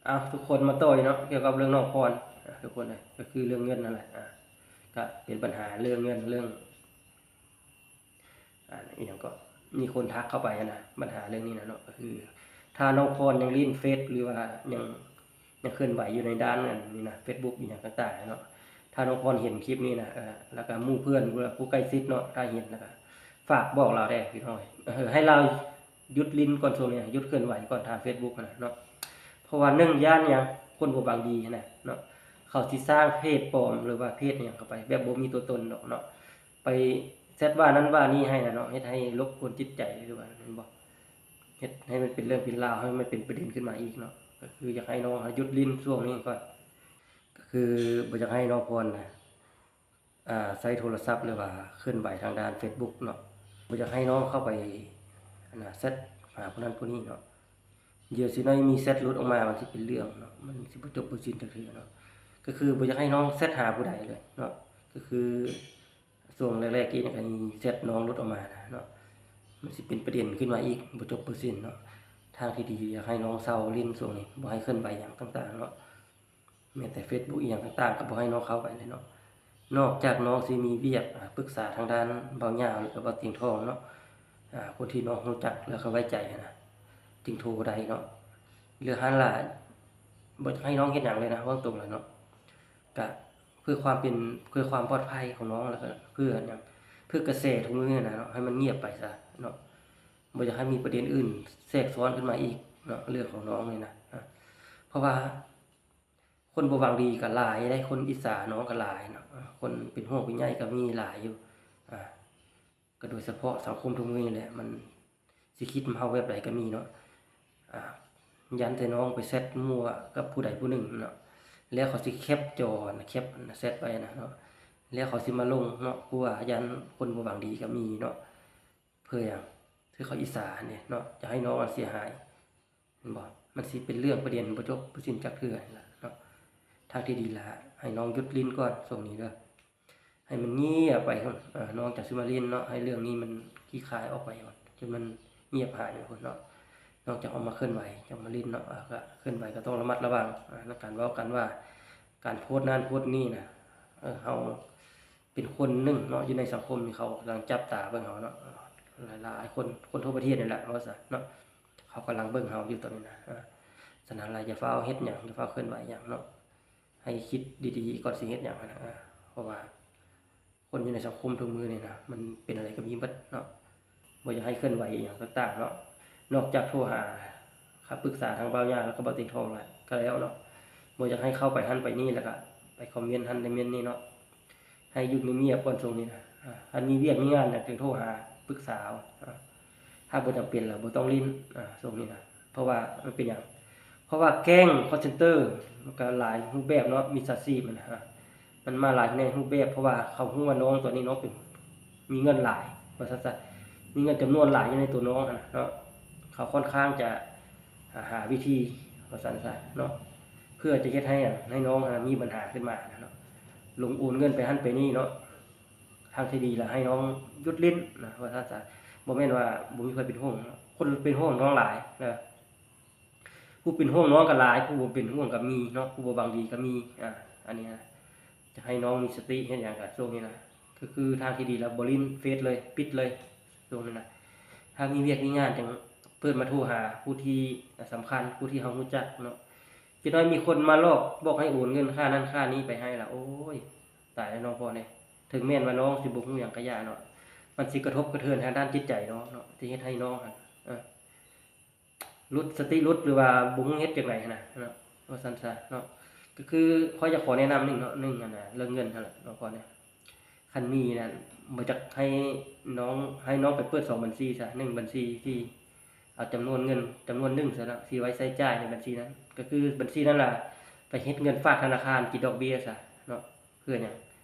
ເອົາ ທຸກຄົນມາຕໍ່ອີກເນາະ ກ່ຽວກັບເລື່ອງນ້ອງພອນ ອາ ທຸກຄົນເອີຍ ກໍຄືເລື່ອງເງິນນັ້ນແຫຼະ ອາ ກໍເປັນບັນຫາເລື່ອງເງິນ ເລື່ອງ ອາ ອີ່ຫຍັງກໍ ມີຄົນທັກເຂົ້າໄປຫັ້ນນະ ບັນຫາເລື່ອງນີ້ນະເນາະ ກໍຄື ຖ້ານ້ອງພອນຍັງຫຼິ້ນເຟສ ຫຼືວ່າຍັງ ຍັງເຄື່ອນໄຫວຢູ່ໃນດ້ານອັນນີ້ນະ ເຟສບຸກອີ່ຫຍັງຕ່າງໆເນາະ ຖ້ານ້ອງພອນເຫັນຄລິບນີ້ນະ ເອີ ແລ້ວກໍໝູ່ເພື່ອນ ຫຼືວ່າຜູ້ໃກ້ຊິດເນາະ ຖ້າເຫັນແລ້ວກໍຝາກບອກລາວແດ່ພີ່ນ້ອງ ເອີ ໃຫ້ລາວຢຸດຫຼິ້ນກ່ອນ ຊ່ວງນີ້ຢຸດເຄື່ອນໄຫວກ່ອນທາງເຟສບຸກຫັ້ນນະເນາະ ເພາະວ່າໜຶ່ງ ຢ້ານຫຍັງ ຄົນບໍ່ຫວັງດີຫັ້ນນະເນາະ ເຂົາຊິສ້າງເພຈປອມ ຫຼືວ່າເພຈຫຍັງເຂົ້າໄປ ແບບບໍ່ມີຕົວຕົນດອກເນາະ ໄປແຊັດວ່ານັ້ນວ່ານີ້ໃຫ້ນະເນາະ ເຮັດໃຫ້ລົບກວນຈິດໃຈ ຫຼືວ່າແມ່ນບໍ່ ເຮັດໃຫ້ມັນເປັນເລື່ອງເປັນລາວ ໃຫ້ມັນເປັນປະເດັນຂຶ້ນມາອີກເນາະ ກໍຄືຢາກໃຫ້ນ້ອງຫັ້ນຢຸດຫຼິ້ນຊ່ວງນີ້ກ່ອນ ກໍຄືບໍ່ຢາກໃຫ້ນ້ອງພອນນະ ອ່າ ໃຊ້ໂທລະສັບ ຫຼືວ່າເຄື່ອນໄຫວທາງດ້ານເຟສບຸກເນາະ ບໍ່ຢາກໃຫ້ນ້ອງເຂົ້າໄປ ອັນນະ ແຊັດຫາຜູ້ນັ້ນຜູ້ນີ້ເນາະ ດຽວຊິນ້ອຍມີແຊັດຫຼຸດອອກມາ ມັນຊິເປັນເລື່ອງເນາະ ມັນຊິບໍ່ຈົບບໍ່ສິ້ນຈັກເທື່ອເນາະ ກໍຄືບໍ່ຢາກໃຫ້ນ້ອງແຊັດຫາຜູ້ໃດເລີຍເນາະ ກໍຄື ຊ່ວງແລກໆ ກີ້ນີ້ກໍມີແຊັດນ້ອງຫຼຸດອອກມານະເນາະ ມັນຊິເປັນປະເດັນຂຶ້ນມາອີກ ບໍ່ຈົບບໍ່ສິ້ນເນາະ ທາງທີ່ດີຢາກໃຫ້ນ້ອງເຊົາຫຼິ້ນຊ່ວງນີ້ ບໍ່ໃຫ້ເຄື່ອນໄຫວຫຍັງຕ່າງໆເນາະ ແມ້ແຕ່ເຟສບຸກອີ່ຫຍັງຕ່າງໆ ກໍບໍ່ໃຫ້ນ້ອງເຂົ້າໄປເລີຍເນາະ ນອກຈາກນ້ອງຊິມີວຽກ ອາ ປຶກສາທາງດ້ານບ່າວຍາວ ຫຼື ກັບບ່າວຕຽງທອງເນາະ ອາ ຄົນທີ່ນ້ອງຮູ້ຈັກ ແລ້ວກໍໄວ້ໃຈຫັ້ນນະ ຈຶ່ງໂທໄດ້ເນາະ ເລື່ອງຫັ້ນລະ ບໍ່ຢາກໃຫ້ນ້ອງເຮັດຫຍັງເລີຍນະ ເວົ້າຕົງເລີຍເນາະ ກະເພື່ອຄວາມເປັນ ເພື່ອຄວາມປອດໄພຂອງນ້ອງ ແລ້ວກະເພື່ອຫຍັງ ເພື່ອກະແສທຸກມື້ນະເນາະ ໃຫ້ມັນງຽບໄປຊະເນາະ ບໍ່ຢາກໃຫ້ມີປະເດັນອື່ນແຊກຊ້ອນຂຶ້ນມາອີກເນາະ ເລື່ອງຂອງນ້ອງນີ້ນະ ເພາະວ່າຄົນບໍ່ຫວັງດີກະຫຼາຍເດ້ ຄົນອິດສານ້ອງກະຫຼາຍເນາະ ຄົນເປັນຫ່ວງເປັນໃຍກະມີຫຼາຍຢູ່ ກະໂດຍສະເພາະສັງຄົມທຸກມື້ນີ້ແຫຼະ ມັນຊິຄິດນຳເຮົາແບບໃດກະມີເນາະ ອາ ຢ້ານແຕ່ນ້ອງໄປແຊັດມົ້ວກັບຜູ້ໃດຜູ້ໜຶ່ງເນາະ ແລ້ວເຂົາຊິແຄັບຈໍ ແຄັບແຊັດໄວ້ນະເນາະ ແລ້ວເຂົາຊິມາລົງເນາະ ຄືວ່າຢ້ານຄົນບໍ່ຫວັງດີກະມີເນາະ ເພື່ອຫຍັງ ຄືເຂົາອິດສາຫັ້ນເດເນາະ ຢາກໃຫ້ນ້ອງເສຍຫາຍ ແມ່ນບໍ່ ມັນຊິເປັນເລື່ອງປະເດັນບໍ່ຈົບບໍ່ສິ້ນຈັກເທື່ອຫັ້ນລະເນາະ ທາງທີ່ດີລະ ໃຫ້ນ້ອງຢຸດຫຼິ້ນກ່ອນຊ່ວງນີ້ເດີ ໃຫ້ມັນງຽບໄປພຸ້ນ ເອີ ນ້ອງຈັ່ງຊິມາຫຼິ້ນເນາະ ໃຫ້ເລື່ອງນີ້ມັນຂີ້ຄາຍອອກໄປກ່ອນ ຈົນມັນງຽບຫາຍໄປພຸ້ນເນາະ ນ້ອງຈັ່ງອອກມາເຄື່ອນໄຫວ ຈັ່ງມາຫຼິ້ນເນາະ ເອີ ກໍເຄື່ອນໄຫວກໍຕ້ອງລະມັດລະວັງ ອາ ໃນການເວົ້າກັນວ່າ ການໂພສນັ້ນໂພສນີ້ນະ ເອີ ເຮົາເປັນຄົນໜຶ່ງເນາະ ຢູ່ໃນສັງຄົມນີ້ ເຂົາກຳລັງຈັບຕາເບິ່ງເຮົາເນາະ ຫຼາຍໆ ຄົນ ຄົນທົ່ວປະເທດນີ້ແຫຼະ ເວົ້າຊະເນາະ ເຂົາກຳລັງເບິ່ງເຮົາຢູ່ຕອນນີ້ນະ ອາ ສະນັ້ນລະ ຢ່າຟ້າວເຮັດຫຍັງ ຢ່າຟ້າວເຄື່ອນໄຫວຫຍັງເນາະ ໃຫ້ຄິດດີໆ ກ່ອນຊິເຮັດຫຍັງຫັ້ນນະ ເອີ ເພາະວ່າຄົນຢູ່ໃນສັງຄົມທຸກມື້ນີ້ນະ ມັນເປັນອະໄລກໍມີເບິດເນາະ ບໍ່ຢາກໃຫ້ເຄື່ອນໄຫວອີ່ຫຍັງຕ່າງໆເນາະ ນອກຈາກໂທຫາ ຫາປຶກສາທາງບ່າວຍາ ແລ້ວກໍບ່າວຕຽງທອງລະ ກໍແລ້ວເນາະ ບໍ່ຢາກໃຫ້ເຂົ້າໄປຫັ້ນໄປນີ້ ແລ້ວກໍໄປຄອມເມັນຫັ້ນຄອມເມັນນີ້ເນາະ ໃຫ້ຢຸດງຽບໆກ່ອນຊ່ວງນີ້ນະ ອາ ຄັນມີວຽກມີງານຫຍັງຈຶ່ງໂທຫາປຶກສາເອົາ ອາ ຖ້າບໍ່ຈຳເປັນລະບໍ່ຕ້ອງຫຼິ້ນ ອາ ຊ່ວງນີ້ນະ ເພາະວ່າມັນເປັນຫຍັງ ເພາະວ່າແກ້ງຄອນເຊັນເຕີມັນກໍຫຼາຍຮູບແບບເນາະ ມິດສາຊີບມັນນະ ມັນມາຫຼາຍໃນຮູບແບບ ເພາະວ່າເຂົາຮູ້ວ່ານ້ອງຕອນນີ້ເນາະ ເປັນ ມີເງິນຫຼາຍ ວ່າຊັ້ນຊະ ມີເງິນຈຳນວນຫຼາຍຢູ່ໃນຕົວນ້ອງຫັ້ນນະເນາະ ເຂົາຄ່ອນຂ້າງຈະ ຫາ ຫາວິທີ ວ່າຊັ້ນຊະເນາະ ເພື່ອຈະເຮັດໃຫ້ ໃຫ້ນ້ອງຫັ້ນນະມີບັນຫາຂຶ້ນມານະເນາະ ລົງໂອນເງິນໄປຫັ້ນໄປນີ້ເນາະ ທາງທີ່ດີລະໃຫ້ນ້ອງຢຸດຫຼິ້ນນະ ວ່າຊັ້ນຊະ ບໍ່ແມ່ນວ່າບໍ່ມີໃຜເປັນຫ່ວງເນາະ ຄົນເປັນຫ່ວງນ້ອງຫຼາຍນະ ຜູ້ເປັນຫ່ວງນ້ອງກໍຫຼາຍ ຜູ້ບໍ່ເປັນຫ່ວງກໍມີເນາະ ຜູ້ບໍ່ຫວັງດີກໍມີ ອາ ອັນນີ້ນະ ຈະໃຫ້ນ້ອງມີສະຕິເຮັດຫຍັງກໍຊ່ວງນີ້ນະ ກໍຄືທາງທີ່ດີລະບໍ່ຫຼິ້ນເຟສເລີຍ ປິດເລີຍ ຊ່ວງນີ້ນະ ຖ້າມີວຽກມີງານຈັ່ງເປີດມາໂທຫາຜູ້ທີ່ສຳຄັນ ຜູ້ທີ່ເຮົາຮູ້ຈັກເນາະ ຈັກໜ້ອຍມີຄົນມາຫຼອກບອກໃຫ້ໂອນເງິນຄ່ານັ້ນຄ່ານີ້ໄປໃຫ້ລະ ໂອ້ຍ ຕາຍແລ້ວນ້ອງພອນເອີຍ ເຖິງແມ່ນວ່ານ້ອງຊິບໍ່ຮູ້ຫຍັງກະຢ່າເນາະ ມັນຊິກະທົບກະເທືອນທາງດ້ານຈິດໃຈນ້ອງເນາະ ທີ່ເຮັດໃຫ້ນ້ອງຫັ້ນ ເອີ ຫຼຸດສະຕິຫຼຸດ ຫຼືວ່າບໍ່ຮູ້ເຮັດຈັ່ງໃດຫັ້ນນະເນາະ ວ່າຊັ້ນຊະເນາະ ກໍຄືຂ້ອຍຢາກຂໍແນະນຳໜຶ່ງເນາະ ໜຶ່ງຫັ້ນນະ ເລື່ອງເງິນຫັ້ນແຫຼະເນາະ ພໍ່ເນາະ ຄັນມີນັ້ນ ບໍ່ຈັກໃຫ້ນ້ອງ ໃຫ້ນ້ອງໄປເປີດສອງບັນຊີຊະ ໜຶ່ງບັນຊີທີ່ເອົາຈຳນວນເງິນຈຳນວນໜຶ່ງຊະເນາະ ທີ່ໄວ້ໃຊ້ຈ່າຍໃນບັນຊີນັ້ນ ກໍຄືບັນຊີນັ້ນລະ ໄປເຮັດເງິນຝາກທະນາຄານກິນດອກເບ້ຍຊະເນາະ ເພື່ອຫຍັງ?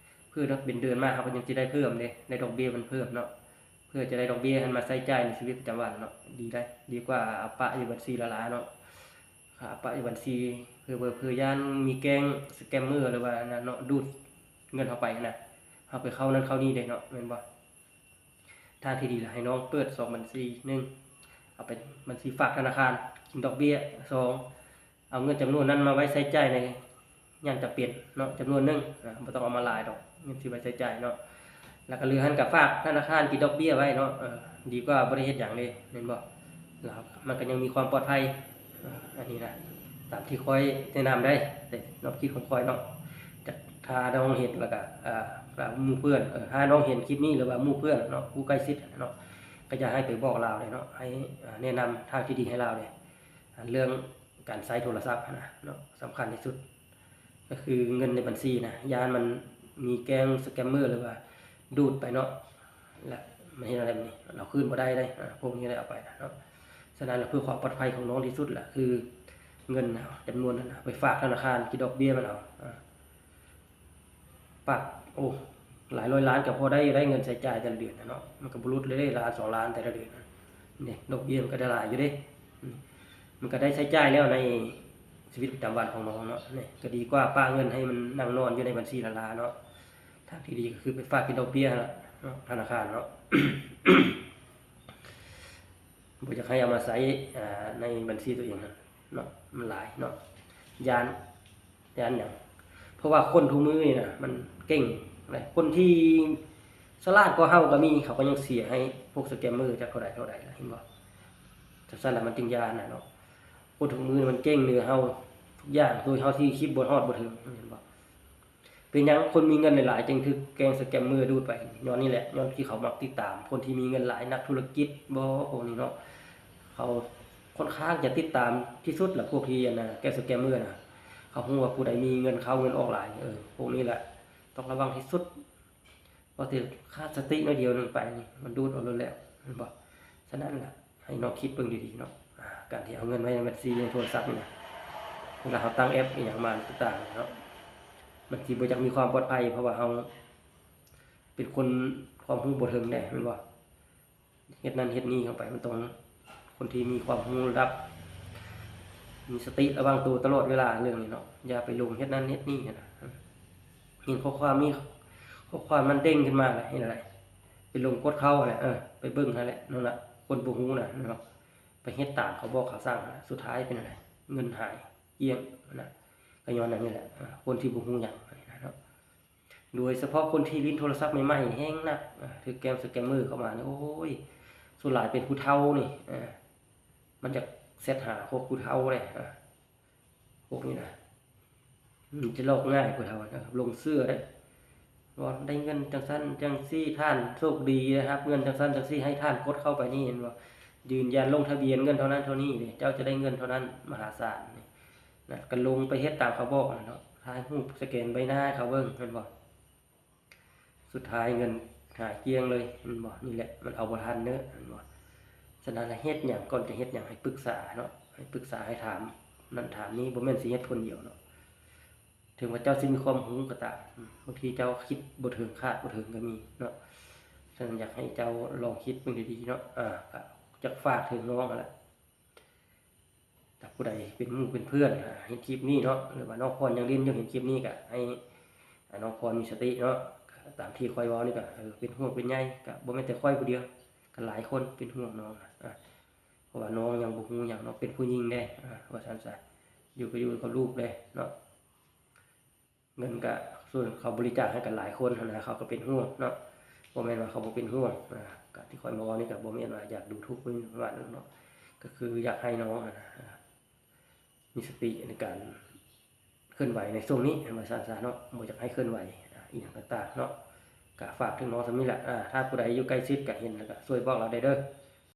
ເພື່ອເປັນເດືອນມາເຮົາກໍຍັງຊິໄດ້ເພີ່ມເດ້ ໄດ້ດອກເບ້ຍມັນເພີ່ມເນາະ ເພື່ອຈະໄດ້ດອກເບ້ຍຫັ້ນມາໃຊ້ຈ່າຍໃນຊີວິດປະຈຳວັນເນາະ ດີໄດ໋ ດີກວ່າເອົາປະຢູ່ບັນຊີລ້າໆເນາະ ເອົາປະຢູ່ບັນຊີ ເພື່ອ ເພື່ອ ເພື່ອຢ້ານມີແກ້ງສະແກມເມີ ຫຼືວ່ານັ້ນເນາະ ດູດເງິນເຮົາໄປຫັ້ນນະ ເຮົາໄປເຂົ້ານັ້ນເຂົ້ານີ້ເດ້ເນາະ ແມ່ນບໍ່? ທາງທີ່ດີລະໃຫ້ນ້ອງເປີດສອງບັນຊີ ໜຶ່ງ ເອົາເປັນບັນຊີຝາກທະນາຄານກິນດອກເບ້ຍ ສອງ ເອົາເງິນຈຳນວນນັ້ນມາໄວ້ໃຊ້ຈ່າຍໃນຍາມຈຳເປັນເນາະ ຈຳນວນໜຶ່ງ ອາ ບໍ່ຕ້ອງເອົາມາຫຼາຍດອກ ເງິນທີ່ໄວ້ໃຊ້ຈ່າຍເນາະ. ແລ້ວກໍເຫຼືອຫັ້ນກໍຝາກທະນາຄານກິນດອກເບ້ຍໄວ້ເນາະ ເອີ ດີກວ່າບໍ່ໄດ້ເຮັດຫຍັງເດ້ ແມ່ນບໍ່? ແລ້ວມັນກໍຍັງມີຄວາມປອດໄພ ເອີ ອັນນີ້ນະ ຕາມທີ່ຂ້ອຍແນະນຳໄດ້ ໃນແນວຄິດຂອງຂ້ອຍເນາະ. ຈາກຖ້ານ້ອງເຮັດແລ້ວກໍ ເອີ ຖ້າໝູ່ເພື່ອນ ເອີ ຖ້ານ້ອງເຫັນຄລິບນີ້ ຫຼືວ່າໝູ່ເພື່ອນເນາະ ຜູ້ໃກ້ຊິດເນາະ ກໍຢາກໃຫ້ໄປບອກລາວເດ້ເນາະ ໃຫ້ ເອີ ແນະນຳທາງທີ່ດີໃຫ້ລາວເດ້ ອັນເລື່ອງການໃຊ້ໂທລະສັບຫັ້ນນະເນາະ ສຳຄັນທີ່ສຸດ ກໍຄືເງິນໃນບັນຊີນະ ຢ້ານມັນມີແກ້ງສະແກມເມີ ຫຼືວ່າດູດໄປເນາະ ແລ້ວມັນເຮັດແນວໃດບັດນີ້ ເອົາຄືນບໍ່ໄດ້ເດ້ ອາ ພວກນີ້ໄດ້ເອົາໄປນະເນາະ. ສະນັ້ນລະ ເພື່ອຄວາມປອດໄພຂອງນ້ອງທີ່ສຸດລະ ຄືເງິນນະ ຈຳນວນນັ້ນນະ ໄປຝາກທະນາຄານ ກິດດອກເບ້ຍມັນເອົາ ອາ ປາກ ໂອ້ ຫຼາຍຮ້ອຍລ້ານກໍພໍໄດ້ຢູ່ ໄດ້ເງິນໃຊ້ຈ່າຍແຕ່ລະເດືອນນະເນາະ ມັນກໍບໍ່ຫຼຸດເລີຍເດ້ ລ້ານສອງລ້ານແຕ່ລະເດືອນນະ ນີ້ ດອກເບ້ຍມັນກໍໄດ້ຫຼາຍຢູ່ເດ້ ອືມ ມັນກໍໄດ້ໃຊ້ຈ່າຍແລ້ວໃນຊີວິດປະຈຳວັນຂອງນ້ອງເນາະ ນີ້ ກໍດີກວ່າປະເງິນໃຫ້ມັນນັ່ງນອນຢູ່ໃນບັນຊີລ້າໆເນາະ. ທາງທີ່ດີກໍຄືໄປຝາກເປັນດອກເບ້ຍຫັ້ນລະເນາະ ທະນາຄານເນາະ ບໍ່ຢາກໃຫ້ເອົາມາໃຊ້ ອາ ໃນບັນຊີຕົວເອງຫັ້ນເນາະ ມັນຫຼາຍເນາະ ຢ້ານ ຢ້ານຫຍັງ? ເພາະວ່າຄົນທຸກມື້ນີ້ນະ ມັນເກັ່ງ ຄົນທີ່ສະຫຼາດກວ່າເຮົາກໍມີ ເຂົາກໍຍັງເສຍໃຫ້ພວກສະແກມເມີຈັກເທົ່າໃດເທົ່າໃດລະ ເຫັນບໍ່? ຈັ່ງຊັ້ນລະມັນຈຶ່ງຢ້ານນະເນາະ ຄົນທຸກມື້ນີ້ມັນເກັ່ງເໜືອເຮົາທຸກຢ່າງ ໂດຍເຮົາທີ່ຄິດບໍ່ຮອດບໍ່ເຖິງ ເຫັນບໍ່? ເປັນຫຍັງຄົນມີເງິນຫຼາຍໆຈຶ່ງຖືກແກ້ງສະແກມເມີດູດໄປ? ຍ້ອນນີ້ແຫຼະ ຍ້ອນທີ່ເຂົາມັກຕິດຕາມຄົນທີ່ມີເງິນຫຼາຍ ນັກທຸລະກິດບໍ ພວກນີ້ເນາະ ເຂົາຄ່ອນຂ້າງຈະຕິດຕາມທີ່ສຸດລະ ພວກທີ່ອັນນະ ແກ້ງສະແກມເມີນະ ເຂົາຮູ້ວ່າຜູ້ໃດມີເງິນເຂົ້າເງິນອອກຫຼາຍ ເອີ ພວກນີ້ແຫຼະຕ້ອງລະວັງທີ່ສຸດ ບໍ່ຖືກຂາດສະຕິໜ້ອຍດຽວໜຶ່ງໄປນີ້ ມັນດູດເອົາໂລດແລ້ວ ແມ່ນບໍ່? ສະນັ້ນລະ ໃຫ້ນ້ອງຄິດເບິ່ງດີໆເນາະ ອາ ການທີ່ເອົາເງິນໄວ້ໃນບັນຊີໃນໂທລະສັບນີ້ນະ ເວລາເຮົາຕັ້ງແອັບອີ່ຫຍັງມາຕ່າງໆເນາະ ມັນຊິບໍ່ຈັກມີຄວາມປອດໄພ ເພາະວ່າເຮົາເປັນຄົນຄວາມຮູ້ບໍ່ເຖິງເດ້ ແມ່ນບໍ່? ເຮັດນັ້ນເຮັດນີ້ເຂົ້າໄປ ມັນຕ້ອງຄົນທີ່ມີຄວາມຮູ້ລະດັບ ມີສະຕິລະວັງໂຕຕະຫຼອດເວລາເລື່ອງນີ້ເນາະ ຢ່າໄປຫຼົງເຮັດນັ້ນເຮັດນີ້ຫັ້ນນະ. ເຫັນຂໍ້ຄວາມນີ້ ຂໍ້ຄວາມມັນເດ້ງຂຶ້ນມາແລ້ວ ເຮັດແນວໃດ? ໄປລົງກົດເຂົ້າຫັ້ນແຫຼະ ເອີ ໄປເບິ່ງຫັ້ນແຫຼະ ນັ້ນລະ ຄົນບໍ່ຮູ້ນະເນາະ ໄປເຮັດຕາມເຂົາບອກເຂົາສັ່ງຫັ້ນລະ ສຸດທ້າຍເປັນແນວໃດ? ເງິນຫາຍກ້ຽງຫັ້ນນະ ກໍຍ້ອນອັນນີ້ແຫຼະ ເອີ ຄົນທີ່ບໍ່ຮູ້ຫຍັງຫັ້ນນະເນາະ. ໂດຍສະເພາະຄົນທີ່ຫຼິ້ນໂທລະສັບໃໝ່ໆແຮງໜັກ ອາ ຖືກແກ້ງສະແກມເມີເຂົ້າມານີ້ ໂອ້ຍ ສ່ວນຫຼາຍເປັນຜູ້ເຖົ້ານີ້ ອາ ມັນຢາກແຊັດຫາພວກຜູ້ເຖົ້າເດ້ ອາ ພວກນີ້ນະ ມັນຈະຫຼອກງ່າຍຜູ້ເຖົ້ານະ ຫຼົງເຊື່ອເດ້ ວ່າໄດ້ເງິນຈັ່ງຊັ້ນຈັ່ງຊີ້ ທ່ານໂຊກດີໄດ້ຮັບເງິນຈັ່ງຊັ້ນຈັ່ງຊີ້ ໃຫ້ທ່ານກົດເຂົ້າໄປນີ້ ເຫັນບໍ່ ຢືນຢັນລົງທະບຽນເງິນເທົ່ານັ້ນເທົ່ານີ້ເດ້ ເຈົ້າຈະໄດ້ເງິນເທົ່ານັ້ນມະຫາສານນີ້ ນະ ກໍລົງໄປເຮັດຕາມເຂົາບອກນັ້ນເນາະ ຖ່າຍຮູບສະແກນໃບໜ້າໃຫ້ເຂົາເບິ່ງ ແມ່ນບໍ່? ສຸດທ້າຍເງິນຫາຍກ້ຽງເລີຍ ແມ່ນບໍ່? ນີ້ແຫຼະ ມັນເອົາບໍ່ທັນເດີ ແມ່ນບໍ່? ສະນັ້ນລະ ເຮັດຫຍັງ ກ່ອນຈະເຮັດຫຍັງໃຫ້ປຶກສາເນາະ ໃຫ້ປຶກສາ ໃຫ້ຖາມນັ້ນຖາມນີ້ ບໍ່ແມ່ນຊິເຮັດຄົນດຽວເນາະ ເຖິງວ່າເຈົ້າຊິມີຄວາມຮູ້ກໍຕາມ ບາງທີເຈົ້າຄິດບໍ່ເຖິງ ຄາດບໍ່ເຖິງກໍມີເນາະ ສະນັ້ນຢາກໃຫ້ເຈົ້າລອງຄິດເບິ່ງດີໆເນາະ ອາ ກໍຢາກຝາກເຖິງນ້ອງຫັ້ນລະ ຖ້າຜູ້ໃດເປັນໝູ່ເປັນເພື່ອນ ເຫັນຄລິບນີ້ເນາະ ຫຼືວ່ານ້ອງພອນຍັງຫຼິ້ນຢູ່ ເຫັນຄລິບນີ້ກະໃຫ້ ອາ ນ້ອງພອນມີສະຕິເນາະ ຕາມທີ່ຂ້ອຍເວົ້ານີ້ກະ ເອີ ເປັນຫ່ວງເປັນໃຍ ກະບໍ່ແມ່ນແຕ່ຂ້ອຍຜູ້ດຽວ ກະຫຼາຍຄົນເປັນຫ່ວງນ້ອງ ອາ ເພາະວ່ານ້ອງຍັງບໍ່ຮູ້ຫຍັງເນາະ ເປັນຜູ້ຍິງເດ້ ອາ ວ່າຊັ້ນຊະ ຢູ່ກໍຢູ່ກັບລູກເດ້ເນາະ. ເງິນກະ ສ່ວນເຂົາບໍລິຈາກໃຫ້ກໍຫຼາຍຄົນຫັ້ນນະ ເຂົາກໍເປັນຫ່ວງເນາະ ບໍ່ແມ່ນວ່າເຂົາບໍ່ເປັນຫ່ວງ ອາ ການທີ່ຂ້ອຍມາເວົ້ານີ້ກໍບໍ່ແມ່ນວ່າຢາກດູຖູກເພິ່ນວ່າເນາະ ກໍຄືຢາກໃຫ້ນ້ອງຫັ້ນນະ ອາ ມີສະຕິໃນການເຄື່ອນໄຫວໃນຊ່ວງນີ້ ວ່າຊັ້ນຊະເນາະ ບໍ່ຢາກໃຫ້ເຄື່ອນໄຫວ ອາ ອີ່ຫຍັງຕ່າງໆເນາະ ກະຝາກເຖິງນ້ອງສ່ຳນີ້ແຫຼະ ອາ ຖ້າຜູ້ໃດຢູ່ໃກ້ຊິດກະເຫັນແລ້ວກະຊ່ວຍບອກລາວໄດ້ເດີ.